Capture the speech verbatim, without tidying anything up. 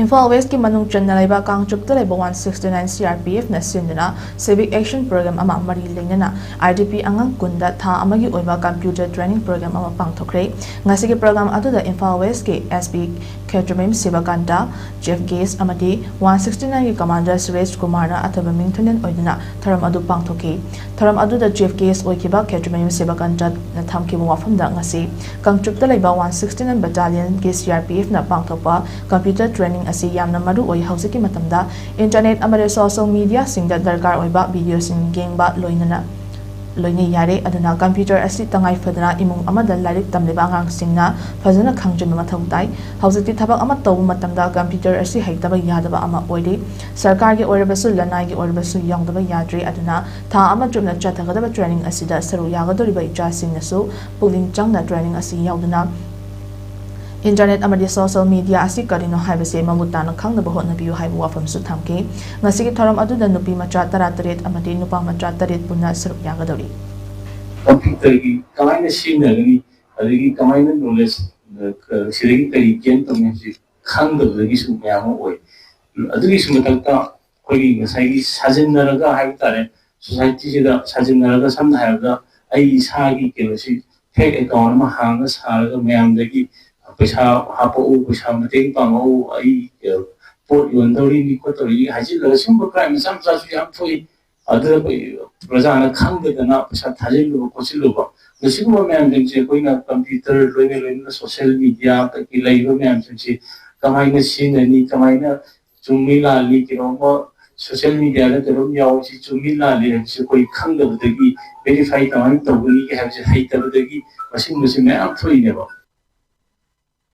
ꯏꯝꯐꯥꯜ ꯋꯦꯁꯀꯤ ꯃꯅꯨꯡ ꯆꯟꯅ ꯂꯩꯕ ꯀꯥꯡꯆꯨꯞꯇ ꯂꯩꯕ one sixty nine C R P ꯑꯦꯐꯅ ꯁꯤꯟꯗꯨꯅ ꯁꯤꯚꯤꯛ ꯑꯦꯛꯁꯟ ꯄ꯭ꯔꯣꯒ꯭ꯔꯥꯝ ꯑꯃ ꯃꯔꯤ ꯂꯩꯅꯅ ꯑꯥꯏ ꯗꯤ ꯄꯤ ꯑꯉꯥꯡ ꯀꯨꯟꯗ ꯊꯥ ꯑꯃꯒꯤ ꯑꯣꯏꯕ ꯀꯝꯄ꯭ꯌꯨꯇꯔ ꯇ꯭ꯔꯦꯅꯤꯡ ꯄ꯭ꯔꯣꯒ꯭ꯔꯥꯝ ꯑꯃ ꯄꯥꯡꯊꯣꯛꯈ꯭ꯔꯦ꯫ ꯉꯁꯤꯒꯤ ꯄ꯭ꯔꯣꯒ꯭ꯔꯥꯝ ꯑꯗꯨꯗ ꯏꯝꯐꯥꯜ ꯋꯦꯁꯀꯤ ꯑꯦꯁ ꯄꯤ ꯈꯦꯇ꯭ꯔꯤꯃꯌꯨꯝ ꯁꯤꯕꯀꯥꯟꯇ, ꯆꯤꯐ ꯒꯦꯁ꯭ꯠ ꯑꯃꯗꯤ ꯋꯥꯟ ꯁꯤꯛꯁꯇꯤ ꯅꯥꯏꯟꯒꯤ ꯀꯃꯥꯟꯗꯔ ꯁꯨꯔꯦꯁ ꯀꯨꯃꯥꯔꯅ ꯑꯊꯣꯏꯕ ꯃꯤꯡꯊꯣꯂꯦꯟ ꯑꯣꯏꯗꯨꯅ ꯊꯧꯔꯝ ꯑꯗꯨ ꯄꯥꯡꯊꯣꯛꯈꯤ꯫ ꯊꯧꯔꯝ ꯑꯗꯨꯗ ꯆꯤꯐ ꯒꯦꯁ꯭ꯠ ꯑꯣꯏꯈꯤꯕ ꯈꯦꯇ꯭ꯔꯤꯃꯌꯨꯝ ꯁꯤꯕꯀꯥꯟꯇꯅ ꯊꯝꯈꯤꯕ ꯋꯥꯐꯝꯗ ꯉꯁꯤ ꯀꯥꯡꯆꯨꯞꯇ ꯂꯩꯕ ꯋꯥꯟ ꯁꯤꯛꯁꯇꯤ ꯅꯥꯏꯟ ꯕꯠꯇꯥꯂꯤꯌꯟꯒꯤ ꯁꯤ ꯑꯥꯔ ꯄꯤ ꯑꯦꯐꯅ ꯄꯥꯡꯊꯣꯛꯄ ꯀꯝꯄ꯭ꯌꯨꯇꯔ ꯇ꯭ꯔꯦꯅꯤꯡ ꯑꯁꯤ ꯌꯥꯝꯅ ꯃꯔꯨ ꯑꯣꯏ꯫ ꯍꯧꯖꯤꯛꯀꯤ ꯃꯇꯝꯗ ꯏꯟꯇꯔꯅꯦꯠ ꯑꯃꯗꯤ ꯁꯣꯁꯤꯌꯦꯜ ꯃꯤꯗꯤꯌꯥꯁꯤꯡꯗ ꯗꯔꯀꯥꯔ ꯑꯣꯏꯕ ꯚꯤꯗꯤꯑꯣꯁꯤꯡ ꯌꯦꯡꯕ ꯂꯣꯏꯅꯅ ꯂꯣꯏꯅ ꯌꯥꯔꯦ꯫ ꯑꯗꯨꯅ ꯀꯝꯄ꯭ꯌꯨꯇꯔ ꯑꯁꯤ ꯇꯉꯥꯏ ꯐꯗꯅ ꯏꯃꯨꯡ ꯑꯃꯗ ꯂꯥꯏꯔꯤꯛ ꯇꯝꯂꯤꯕ ꯑꯉꯥꯡꯁꯤꯡꯅ ꯐꯖꯅ ꯈꯪꯖꯤꯟꯕ ꯃꯊꯧ ꯇꯥꯏ꯫ ꯍꯧꯖꯤꯛꯇꯤ ꯊꯕꯛ ꯑꯃ ꯇꯧꯕ ꯃꯇꯝꯗ ꯀꯝꯄ꯭ꯌꯨꯇꯔ ꯑꯁꯤ ꯍꯩꯇꯕ ꯌꯥꯗꯕ ꯑꯃ ꯑꯣꯏꯔꯦ꯫ ꯁꯔꯀꯥꯔꯒꯤ ꯑꯣꯏꯔꯕꯁꯨ, ꯂꯅꯥꯏꯒꯤ ꯑꯣꯏꯔꯕꯁꯨ ꯌꯥꯎꯗꯕ ꯌꯥꯗ꯭ꯔꯦ꯫ ꯑꯗꯨꯅ ꯊꯥ ꯑꯃ ꯆꯨꯞꯅ ꯆꯠꯊꯒꯗꯕ ꯇ꯭ꯔꯦꯅꯤꯡ ꯑꯁꯤꯗ ꯁꯔꯨꯛ ꯌꯥꯒꯗꯧꯔꯤꯕ ꯏꯆꯥꯁꯤꯡꯅꯁꯨ ꯄꯨꯛꯅꯤꯡ ꯆꯪꯅ ꯇ꯭ꯔꯦꯅꯤꯡ ꯑꯁꯤ ꯌꯥꯎꯗꯨꯅ ꯏꯟꯇꯔꯅꯦꯠ ꯑꯃꯗꯤ ꯁꯣꯁꯤꯌꯦꯜ ꯃꯤꯗꯤꯌꯥ ꯑꯁꯤ ꯀꯔꯤꯅꯣ ꯍꯥꯏꯕꯁꯦ ꯃꯃꯨꯠ ꯇꯥꯅ ꯈꯪꯅꯕ ꯍꯣꯠꯅꯕꯤꯌꯨ ꯍꯥꯏꯕ ꯋꯥꯐꯝꯁꯨ ꯊꯝꯈꯤ꯫ ꯉꯁꯤꯒꯤ ꯊꯧꯔꯝ ꯑꯗꯨꯗ ꯅꯨꯄꯤ ꯃꯆꯥ ꯇꯔꯥꯇꯔꯦꯠ ꯑꯃꯗꯤ ꯅꯨꯄꯥ ꯃꯆꯥ ꯇꯔꯦꯠ ꯄꯨꯟꯅ ꯁꯔꯨꯛ ꯌꯥꯒꯗꯧꯔꯤ꯫ ꯀꯝꯄ꯭ꯌꯨꯇꯔꯒꯤ ꯀꯃꯥꯏꯅ ꯁꯤꯖꯤꯟꯅꯒꯅꯤ, ꯑꯗꯒꯤ ꯀꯃꯥꯏꯅ ꯅꯣꯂꯦꯖ, ꯑ, ꯁꯤꯗꯒꯤ ꯀꯔꯤ ꯒꯦꯟ ꯇꯧꯅꯤ ꯍꯥꯏꯕꯁꯤ ꯈꯪꯗꯕꯗꯒꯤꯁꯨ ꯃꯌꯥꯝ ꯑꯃ ꯑꯣꯏ꯫ ꯑꯗꯨꯒꯤꯁꯨ ꯃꯊꯛꯇ ꯑꯩꯈꯣꯏꯒꯤ ꯉꯁꯥꯏꯒꯤ ꯁꯥꯖꯤꯟꯅꯔꯒ ꯍꯥꯏꯕ ꯇꯥꯔꯦ, ꯁꯣꯁꯥꯏꯇꯤꯁꯤꯗ ꯁꯥꯖꯤꯟꯅꯔꯒ, ꯁꯝꯅ ꯍꯥꯏꯔꯕꯗ ꯑꯩ ꯏꯁꯥꯒꯤ ꯀꯩꯅꯣꯁꯤ ꯐꯦꯛ ꯑꯦꯀꯥꯎꯟ ꯑꯃ ꯍꯥꯡꯉ ꯁꯥꯔꯒ ꯃꯌꯥꯝꯗꯒꯤ ꯄꯩꯁꯥ ꯍꯥꯞꯄꯛꯎ, ꯄꯩꯁꯥ ꯃꯇꯦꯡ ꯄꯥꯡꯉꯛꯎ, ꯑꯩ, ꯑ, ꯄꯣꯠ ꯌꯣꯟꯗꯧꯔꯤꯅꯤ ꯈꯣꯠꯇꯧꯔꯤꯅꯤ ꯍꯥꯏꯖꯤꯜꯂꯒ ꯁꯤꯒꯨꯝꯕ ꯀ꯭ꯔꯥꯏꯝ ꯃꯆꯥ ꯃꯆꯥꯁꯨ ꯌꯥꯝ ꯊꯣꯛꯏ꯫ ꯑꯗꯨꯗ ꯑꯩꯈꯣꯏ ꯄ꯭ꯔꯖꯥꯅ ꯈꯪꯗꯗꯅ ꯄꯩꯁꯥ ꯊꯥꯖꯤꯜꯂꯨꯕ ꯈꯣꯠꯆꯤꯜꯂꯨꯕ, ꯃꯁꯤꯒꯨꯝꯕ ꯃꯌꯥꯝꯁꯤꯡꯁꯦ ꯑꯩꯈꯣꯏꯅ ꯀꯝꯄ꯭ꯌꯨꯇꯔ ꯂꯣꯏꯅ ꯂꯣꯏꯅꯅ ꯁꯣꯁꯤꯌꯦꯜ ꯃꯤꯗꯤꯌꯥꯗꯒꯤ ꯂꯩꯔꯤꯕ ꯃꯌꯥꯝꯁꯤꯡꯁꯤ ꯀꯃꯥꯏꯅ ꯁꯤꯖꯤꯟꯅꯅꯤ, ꯀꯃꯥꯏꯅ ꯆꯨꯝꯃꯤ ꯂꯥꯜꯂꯤ, ꯀꯩꯅꯣꯝꯃ ꯁꯣꯁꯤꯌꯦꯜ ꯃꯤꯗꯤꯌꯥꯗ ꯀꯩꯅꯣꯝ ꯌꯥꯎꯔꯤꯁꯤ ꯆꯨꯝꯃꯤ ꯂꯥꯜꯂꯤ ꯍꯥꯏꯕꯁꯤ ꯑꯩꯈꯣꯏ ꯈꯪꯗꯕꯗꯒꯤ, ꯚꯦꯔꯤꯐꯥꯏ ꯀꯃꯥꯏꯅ ꯇꯧꯒꯅꯤ ꯍꯥꯏꯕꯁꯤ ꯍꯩꯇꯕꯗꯒꯤ ꯃꯁꯤꯒꯨꯝꯕꯁꯤ ꯃꯌꯥꯝ ꯊꯣꯛꯏꯅꯦꯕ꯫